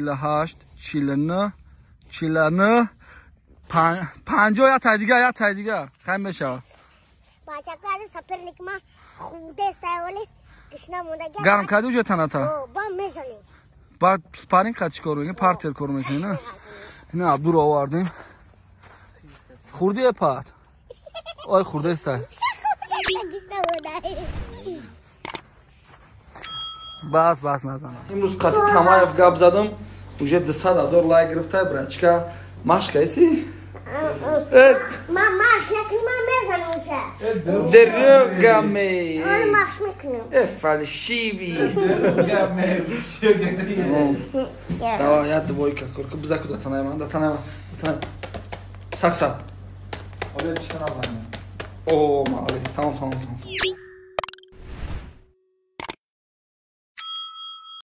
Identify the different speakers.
Speaker 1: 48, 49, 49, 50, я тай дига, я тай дига. Хай мешава.
Speaker 2: Бачако аз соперник ма хурде саволи гишна мондаги.
Speaker 1: Гарм кардӣ уже таната?
Speaker 2: О, ба мезанем.
Speaker 1: Баъд спарринг қад чӣ кор мекунӣ? Партер кор мекунӣ, на? Ина Абдуро овардем. Хурди е пат? Ой, хурдестай.
Speaker 2: Гишна мондаги.
Speaker 1: Бас, бас назанам. Имрӯз қати Тамаев гап задам, уже 200 ҳазор лайк гирифтай, братчика. Машқ кайси?
Speaker 2: Ма машқ накунӣ, ма мезанам уже.
Speaker 1: Дурӯғ ме.
Speaker 2: Оре, машқ мекунам.
Speaker 1: Э, фальшивый. Давай, я двойка, курка, бизаку да танай ман, да танай ман, да танай. Сак сак.
Speaker 3: Оля чита назанем.
Speaker 1: О, молодец, тамом, тамом, тамом.